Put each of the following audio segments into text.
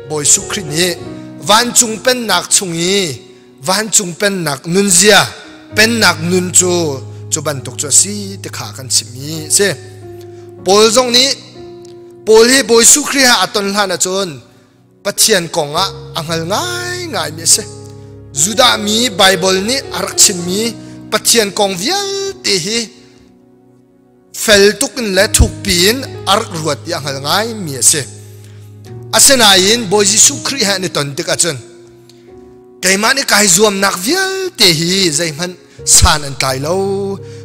Bawi Jesuh Khrih nih vancung pennak chung i vancung pennak nunzia pennak nun cu cu bantuk cu a si ti kha kan chimmi a si. Paul zong nih Paul hi Bawi Jesuh Khrih ha a ton hlan ahcun Pathian kong ah a hngal ngaingaimi a si. Judah mi Baibal nih a rak chimmi Pathian kong vialte hi fel tuk in le thukpi in a rak ruat i a hngal ngaimi a si. Asinain Bawi Jesuh Khrih he an i ton tik ahcun keimah nih kai zuamnak vialte hi zeihmanh san an tlai lo.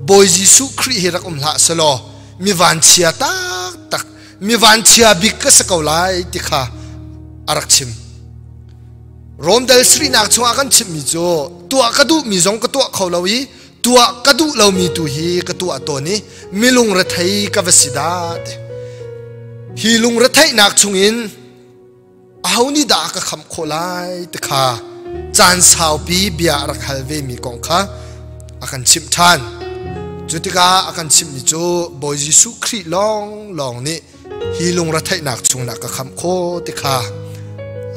Bawi Jesuh Khrih hi rak um hlah selaw mi vanchia taktak mi vanchia bik ka si ko lai ti kha a rak chim. Rom dal sarihnak chungah kan chimmi cu tuah ka duhmi zong ka tuah kho lo i tuah ka duh lomi tu hi ka tuah tawn i mi lungrethei ka va si dah ti. Hi lungretheihnak chungin aho nih dah ka khamh khawh lai ti kha caan saupi bia a rak hal vemi kong kha a kan chimh ṭhan. Cu tikah a kan chimhmi cu Bawi Jesuh Khrih lawnglawng nih hi lungretheihnak chungah ka khamh khawh ti kha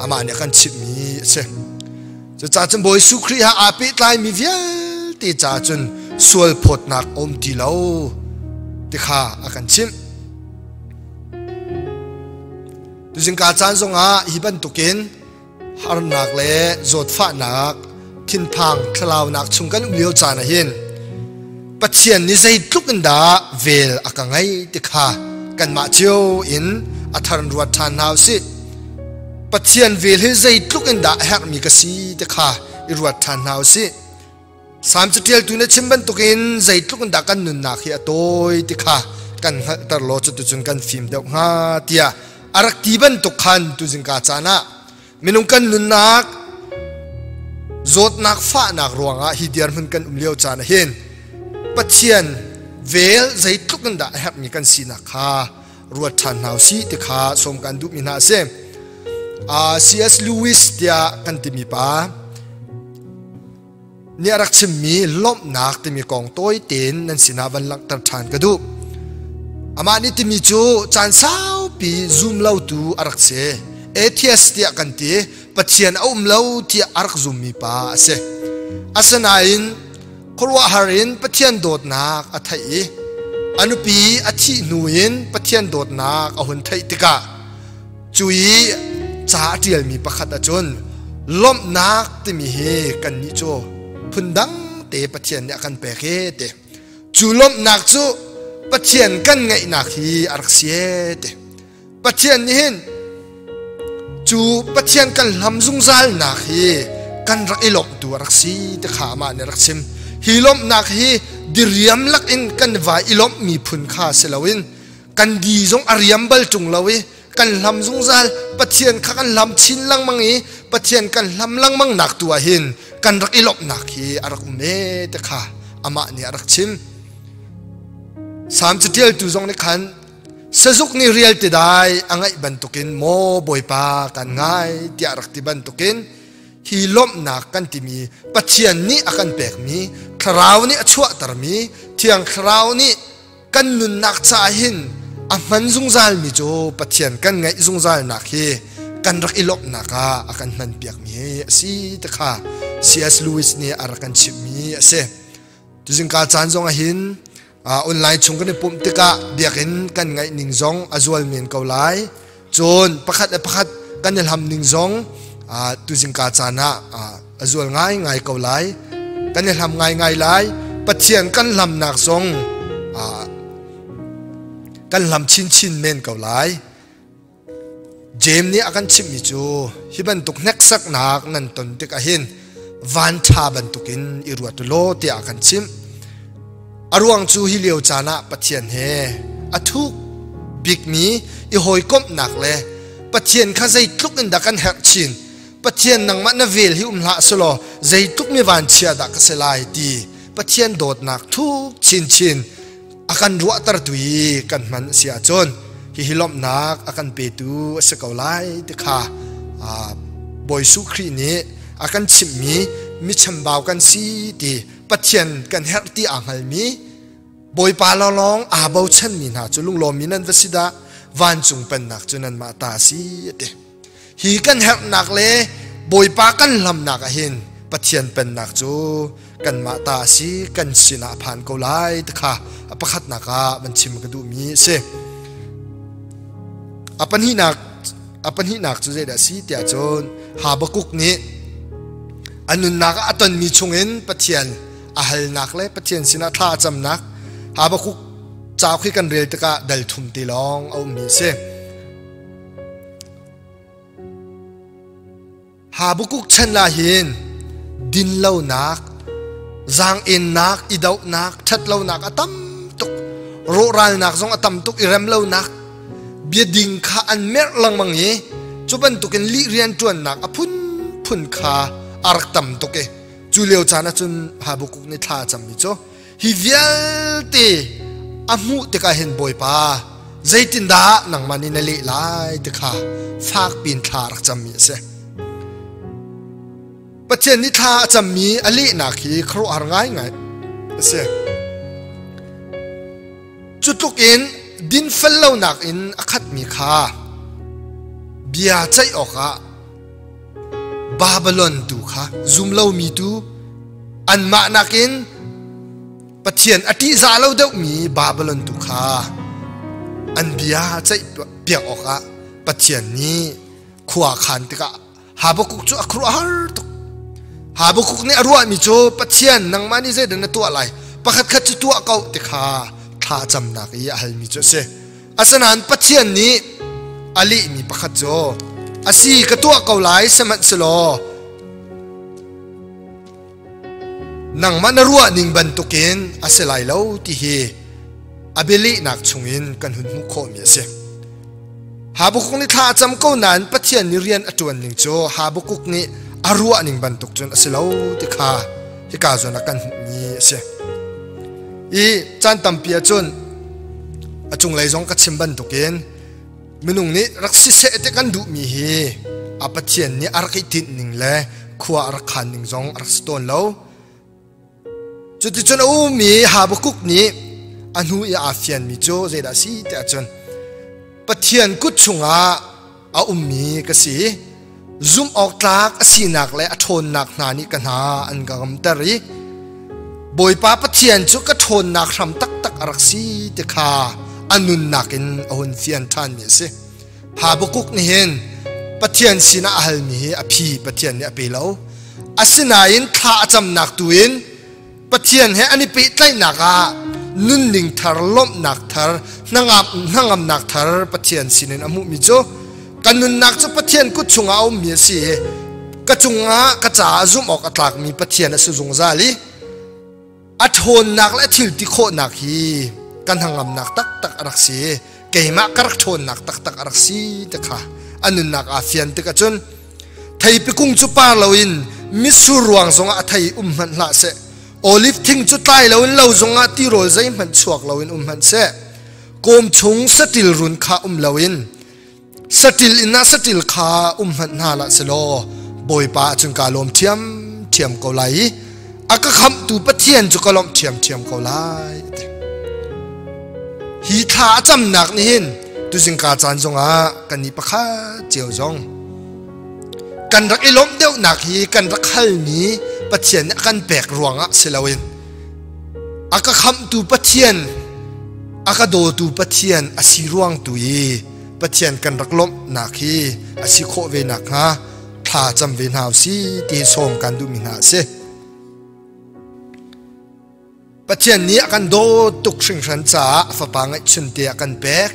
amah nih a kan chimhmi a si. Cucaah cun Bawi Jesuh Khrih ha aa pehtlaimi vialte caah cun sual phawtnak a um ti lo ti kha a kan chimh. Tuzingka caan zongah hi bantukin harnak le zawtfahnak, thinphang thlalaunak chung kan um lio caan ah hin Pathian nih zeitluk in dah vel a ka ngei ti kha kanmah cio in a thar in ruat ṭhan hna usih. Pathian vel hi zeitluk in dah a herhmi ka si ti kha i ruat ṭhan hna usih. Salm caṭialtu na chim bantukin zeitluk in dah kan nunnak hi a tawi ti kha kan hngalhter law cuticun kan fim deuh hnga tiah a rak ti bantuk khan tuzingka caan ah minung kan nunnak zawtnak fahnak ruangah hi dirhmun kan um lio caan ah hin Pathian vel zeitluk in dah a herhmi kan sinak kha ruat ṭhan hna usih ti kha sawm kan duhmi hna a si. C.S. Lewis tiah kan timi pa nih a rak chimmi lawmhnak timi kong tawi tein nan sinah van langhter ṭhan ka duh. Amah nih timi cu caan saupi zum lotu a rak si. Atheist tiah kan ti, Pathian a um lo tiah a rak zummi pa a si. Asinain khuaruahhar in Pathian dawtnak a theih i a nupi a thih hnu in Pathian dawtnak a hun theih tikah cu i ca a ṭialmi pakhat ahcun lawmhnak timi hi kannih cu phundang te Pathian nih a kan pek e ti. Cu lawmhnak cu Pathian kan ngeihnak hi a rak si e ti. Pathian nih hin cu Pathian kan hlam zungzalnak hi kan rak i lawmhtu a rak si ti kha amah nih a rak chim. Hi lawmhnak hi diriam lak in kan vai i lawmhmi phun kha si loin kan di zong a riam bal ṭung lo i kan hlam zungzal Pathian kha kan hlam chin lengmang i Pathian kan hlam lengmang nak tu ah hin kan rak i lawmhnak hi a rak um e ti kha amah nih a rak chim. Salm caṭialtu zong nih khan Sazuk nih rial ti dai a ngaih bantukin maw Bawipa kan ngai tiah rak ti bantukin hi lawmhnak kan timi Pathian nih a kan pekmi Thlarau nih a chuahtermi Thiang Thlarau nih kan nunnak caah hin a hman zungzalmi cu Pathian kan ngaih zungzalnak hi kan rak i lawmhnak ah a kan hmanpiakmi hi a si ti kha C.S. Lewis nih a rak kan chimhmi a si. Tuzingka caan zong ah hin online chung kan i pumh tikah biakinn kan ngaih ning zong a zual men ko lai. Cun pakhat le pakhat kan i hlam ning zong tuzingka caan ah a zual ngaingai ko lai. Kan i hlam ngaingai lai. Pathian kan hlamnak zong kan hlam chinchin men ko lai. Jeim nih a kan chimhmi cu hi bantuk hneksaknak nan ton tikah hin vanṭha bantukin i ruat u law tiah a kan chimh. A ruang cu hi lio caan ah Pathian he a thuk bikmi i hawikomhnak le Pathian kha zeitluk in dah kan herh chin, Pathian nangmah na vel hi um hlah selaw zeitluk mi vanchia dah ka si lai ti Pathian dawtnak thuk chinchin a kan ruahtertu i kan hman a si ahcun hihi lawmhnak a kan petu a si ko lai ti kha Bawi Jesuh Khrih nih a kan chimhmi mi chambau kan si ti Pathian kan herh ti aa hngalmi Bawipa lawnglawng aa bochanmi hna cu lunglawmmi nan va si dah vancung pennak cu nanmah ta a si a ti. Hi kan herhnak le Bawipa kan hlamnak ah hin Pathian pennak cu kanmah ta a si, kan sinah a phan ko lai ti kha a pakhatnak ah van chim ka duhmi a si. A pahnihnak cu zeidah a si tiah cun Habakkuk nih a nunnak ah a tonmi chungin Pathian a halnak le Pathian sinah thla a camnak Habakkuk cauk hi kan rel tikah dal thum te lawng a ummi a si. Habakkuk chan ah hin dinlonak, zaang-ennak, i dohnak, ṭhatlonak a tam tuk. Rawhralnak zong a tam tuk i remlonak biading kha an merh lengmang i cu bantukin lih rianṭuannak a phunphun kha a rak tam tuk i cu lio caan ahcun Habakkuk nih thla a cammi cu Hi vialte a hmuh tikah hin Bawipa, zeitindah nangmah nih na leh lai ti kha fakpi in thla a rak cammi a si. Pathian nih thla a cammi a lehnak hi khuaruahhar ngaingai a si. Cu tluk in dinfel lonak in a khatmi kha bia ceih awkah Babylon tu kha zum lomi tu anmah nakin Pathian a ṭihzah lo deuhmi Babylon tu kha an bia ceih piak awkah Pathian nih khua khan tikah Habakkuk cu a khuaruahhar tuk. Habakkuk nih a ruahmi cu Pathian nangmah nih zeidah na tuah lai pakhat khat cu tuah ko ti kha thla camnak i a halmi cu a si. Asinain Pathian nih a lehmi pakhat cu a si ka tuah ko lai sihmanhsehlaw nangmah na ruah ning bantukin a si lai lo ti hi a bialehnak chungin kan hun hmuh khawhmi a si. Habakkuk nih thla a cam ko nain Pathian nih rian a ṭuan ning cu Habakkuk nih a ruah ning bantuk cun a si lo ti kha hika zawn ah kan hmuhmi a si. I caan tampi ahcun a cunglei zong ka chim bantukin minung nih rak siseh te kan duhmi hi a Pathian nih a rak i tinh ning le khua a rak khan ning zong a rak si tawn lo. Cuticun a ummi Habakkuk nih a hnu i aa fianmi cu zeidah a si tiah cun Pathian kut chungah a ummi ka si. Zumh awk tlak a sinak le a ṭhawnnak hna nih ka hna an ka ngamter i Bawipa Pathian cu ka ṭhawnnak hram taktak a rak si ti kha a nunnak in a hun fian ṭhanmi a si. Habakkuk nih hin Pathian sinah a halmi hi a phi Pathian nih a pe lo. Asinain thla a camnak tu in Pathian he an i pehtlaihnak ah nunning thar, lawmhnak thar, hnangamnak thar Pathian sinin a hmuhmi cu kan nunnak cu Pathian kut chungah a ummi a si i ka cungah ka caah zumh awk a tlakmi Pathian a si zungzal i a ṭhawnnak le a thil ti khawhnak hi kan hnangamnak taktak a rak si i keimah ka rak ṭhawnnak taktak a rak si ti kha a nunnak aa fian tik ahcun Theipi kung cu par loin mitsur ruang zongah a thei um hmanh hlah seh. Olive thing cu tlai loin lo zongah tirawl zeihmanh chuak loin um hmanh seh. Kawm chung saṭil run kha um loin saṭil inn ah saṭil kha um hmanh hna hlah selaw Bawipa ahcun kaa lawm ṭhiamṭhiam ko lai i a ka khamhtu Pathian cu ka lawmh ṭhiamṭhiam ko lai. Hi thla a camnak nih hin tuzingka caan zongah kan nih pakhat cio zong kan rak i lawmh deuhnak hi kan rak halmi Pathian nih a kan pek ruangah si loin a ka khamhtu Pathian a ka dawtu Pathian a si ruang tu i Pathian kan rak lawmhnak hi a si khawh ve nakhnga thla cam ve hna u si ti sawm kan duhmi hna a si. Pathian nih a kan dawt tuk hringhran caah a fapa ngeihchun te a kan pek.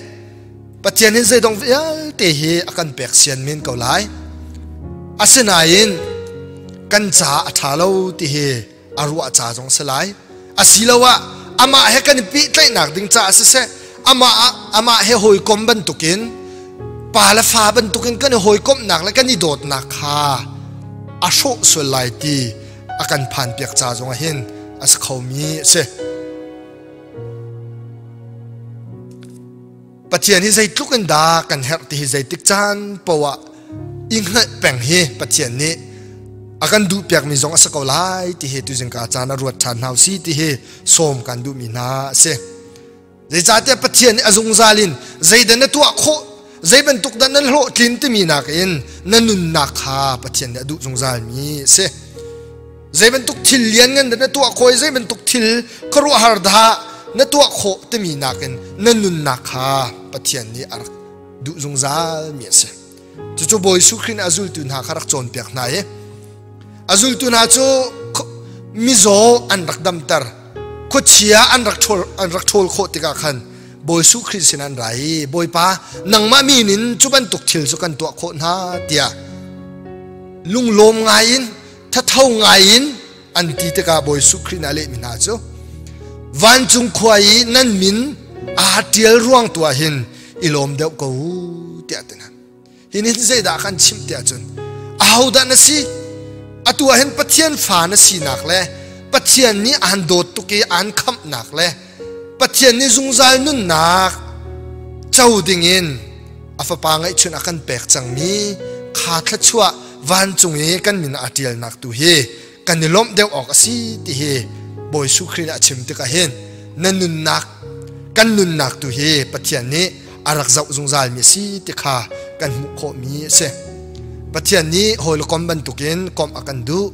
Pathian hin zeidong vialte hi a kan pek sian men ko lai. Asinain kan caah a ṭha lo ti hi a ruah ca zong si lai. Asiloah amah he kan i pehtlaihnak ding caah siseh, amah amah he hawikom bantukin pa le fa bantukin kan i hawikomhnak le kan i dawtnak kha a hrawh sual lai ti a kan phanpiak ca zongah hin a si khomi a si. Pathian hi zeitluk in dah kan herh ti hi zeitik caan poah i hngalh peng hi Pathian nih a kan duhpiakmi zong a si ko lai ti hi tuzingka caan a ruat ṭhan hna si ti hi sawm kan duhmi hna a si. Zeicahtiah Pathian nih a zungzal in zeidah na tuah khawh Zei bantuk dah nan hlawhtlin timi nakin na nunnak kha Pathian nih a duh zungzal mi a si. Zei bantuk thil lianngan dah na tuah khawh i zei bantuk thil khuaruahhar dah na tuah khawh timi nakin na nunnak kha Pathian nih a rak duh zungzal mi a si. Cucu Bawi Jesuh Khrih nih a zultu hna kha rak cawnpiak hna i a zultu hna cu mizaw an rak damter, khuachia an rak ṭhawl khawh tikah khan Bawi Jesuh Khrih sin an ra i Bawipa nangmah min in cu bantuk thil cu kan tuah khawh hna tiah lunglawm ngai in thatho ngai in an ti tikah Bawi Jesuh Khrih nih a lehmi hna cu vancung khua i nan min aa ṭial ruang tu ah hin i lawm deuh ko u tiah ti hna. Hi nih zeidah kan chimh tiah cun ahodah na si? Atu ah hin Pathian fa na sinak le Pathian nih aan dawt tuk i aan khamhnak le Pathian nih zungzal nunnak co dingin a fapa ngeihchun a kan pek cangmi kha thluachuah vancung i kan min aa ṭialnak tu hi kan i lawmh deuh awk a si ti hi Bawi Jesuh Khrih nih a chim tikah hin na nunnak kan nunnak tu hi Pathian nih a rak zoh zungzal mi a si ti kha kan hmuh khawhmi a si. Pathian nih hawi le kom bantukin komh a kan duh,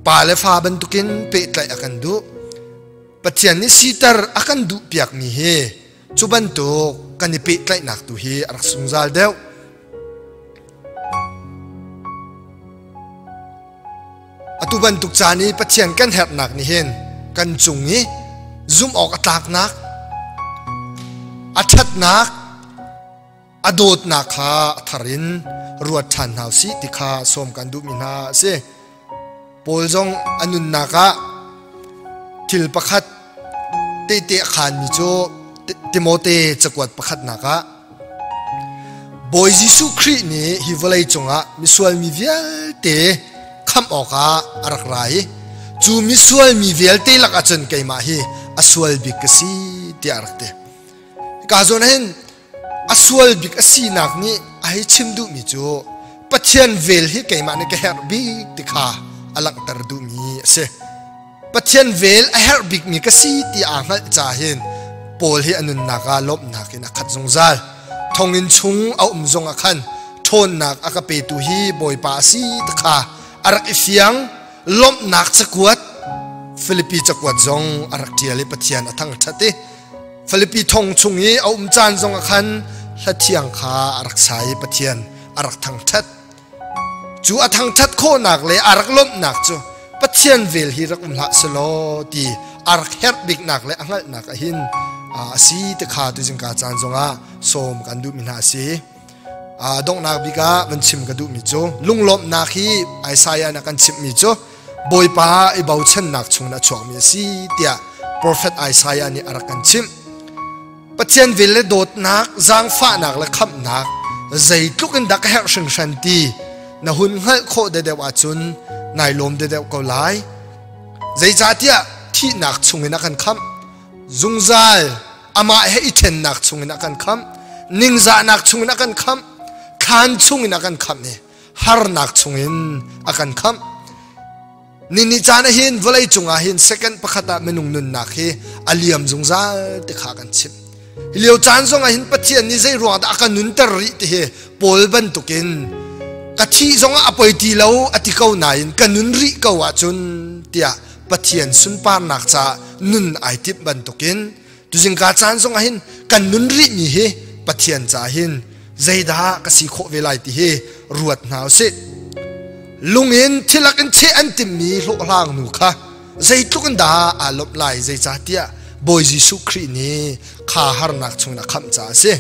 pa le fa bantukin pehtlaih a kan duh. Pathian nih siter a kan duh piakmi hi cu bantuk kan i pehtlaihnak tu hi a rak sungzal deuh. Atu bantuk caan i Pathian kan herhnak nih hin kan cung i zumh awk a tlaknak, a ṭhatnak, a dawtnak kha a thar in ruat ṭhan hna usih ti kha sawm kan duhmi hna a si. Paul zong a nunnak ah thil pakhat tehte a khaanmi cu Timote cakuat pakhatnak ah Bawi Jesuh Khrih nih hi vawlei cungah misual mi vialte khamh awkah a rak ra i cu misual mi vialte lakah cun keimah hi a sual bik ka si tiah a rak ti. Hika zawn ah hin a sual bik a sinak nih a hei chim duhmi cu Pathian vel hi keimah nih ka herh bik ti kha a langhter duhmi a si. Pathian vel a herh bikmi ka si ti aa hngalh ca hin Paul hi a nunnak ah lawmhnak in a khat zungzal. Thonginn chung a um zong ah khan ṭhawnnak a ka petu hi Bawipa a si ti kha a rak i fiang. Lawmhnak cakuat Filipi cakuat zong a rak ṭial i Pathian a thangṭhat i Filipi thong chung i a um caan zong ah khan hla thiang kha a rak sa i Pathian a rak thangṭhat. Cu a thangṭhat khawhnak le a rak lawmhnak cu Pathian vel hi rak um hlah selaw ti a rak herh biknak le a hngalhnak ah hin a si ti kha tuzingka caan zongah sawm kan duhmi hna a si. Donghnak bik ah van chim ka duhmi cu lunglawmhnak hi Isaiah nih a kan chimhmi cu Bawipa i bochannak chungin a chuakmi a si tiah profet Isaiah nih a rak kan chimh. Pathian vel le dawtnak, zaangfahnak le khamhnak zeitluk in dah ka herh hringhran ti na hun hngalh khawh deuhdeuh ahcun nai lawm deuhdeuh ko lai. Zeicahtiah thihnak chungin a kan khamh. Zungzal amah he i ṭhennak chungin a kan khamh. Ningzahnak chungin a kan khamh. Thlan chungin a kan khamh i harnak chungin a kan khamh. Nini caan ah hin vawlei cungah hin second pakhat ah minung nunnak hi a liam zungzal ti kha kan chim. Hi lio caan zong ah hin Pathian nih zei ruang dah a kan nunter rih ti hi Paul bantukin ka thih zong ah a poi ti lo a ti ko nain ka nun rih ko ahcun tiah Pathian sunparnak caah nun ai timh bantukin tuzingka caan zong ah hin kan nun rih mi hi Pathian caah hin zeidah ka si khawh ve lai ti hi ruat hna usih. Lungin thilak in cheh an timmi hlawhhlang nu kha zeitluk in dah aa lawmh lai zeicahtiah Bawi Jesuh Khrih nih kha harnak chungin a khamh caah a si.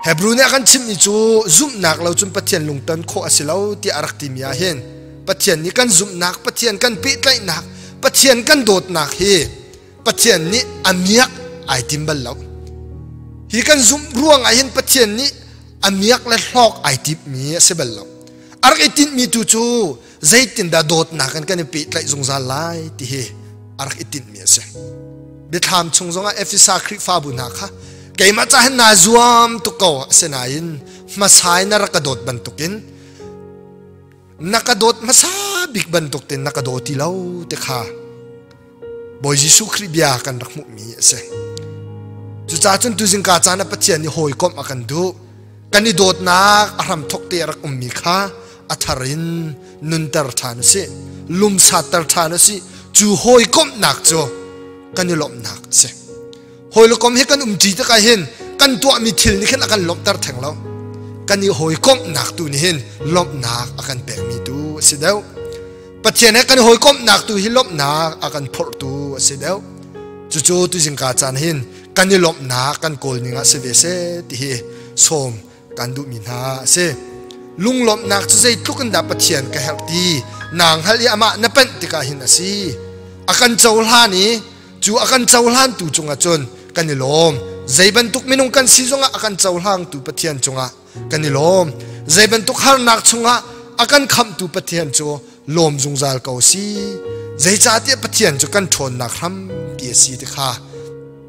Hebrew nih a kan chimhmi cu zumhnak lo cun Pathian lungton khawh a si lo tiah a rak timi ah hin Pathian nih kan zumhnak, Pathian kan pehtlaihnak, Pathian kan dawtnak hi Pathian nih a miak ai tim bal lo. Hi kan zumh ruang ah hin Pathian nih a miak le hlawk ai timmi a si bal lo. A rak i tinhmi tu cu zeitindah dawtnak in kan i pehtlaih zungzal lai ti hi a rak i tinhmi a si. Biathlam chung zongah Efesa Khrihfabu hna kha keimah ca hin naa zuam tuk ko asinain hmasa in na rak ka dawt bantukin na ka dawt hmasa bik bantuk ten na ka daw ti lo ti kha Bawi Jesuh Khrih bia kan rak hmuhmi a si. Cucaah cun tuzingka caan ah Pathian nih hawikomh a kan duh. Kan i dawtnak a hram thok te a rak ummi kha a thar in nunter ṭhan u sih, lumsatter ṭhan u sih. Cu hawikomhnak cu kan i lawmhnak a si. Hawikom hi kan umṭi tikah hin kan tuahmi thil nih khin a kan lawmhter theng lo. Kan i hawikomhnak tu nih hin lawmhnak a kan pekmi tu a si deuh. Pathian he kan i hawikomhnak tu hi lawmhnak a kan phorhtu a si deuh. Cucu tuzingka caan hin kan i lawmhnak kan kawl ning ah si ve seh ti hi sawm kan duhmi hna a si. Lunglawmhnak cu zeitluk in dah Pathian ka herh ti naa hngalh i amah na panh tikah hin a si. A kan cohlan i cu a kan cohlantu cungah cun kan i lawm. Zei bantuk minung kan si zongah a kan cohlangtu Pathian cungah kan i lawm. Zei bantuk harnak chungah a kan khamhtu Pathian cu lawm zungzal ko si. Zeicahtiah Pathian cu kan ṭhawnnak hrampi a si ti kha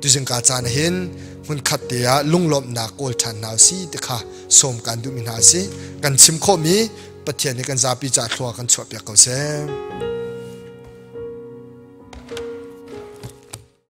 tuzingka caan hin hmunkhat te ah lunglawmhnak kawl ṭhan hna si ti kha sawm kan duhmi hna si. Kan chim khawhmi Pathian nih kan zapi ca thlua kan chuahpiak ko seh.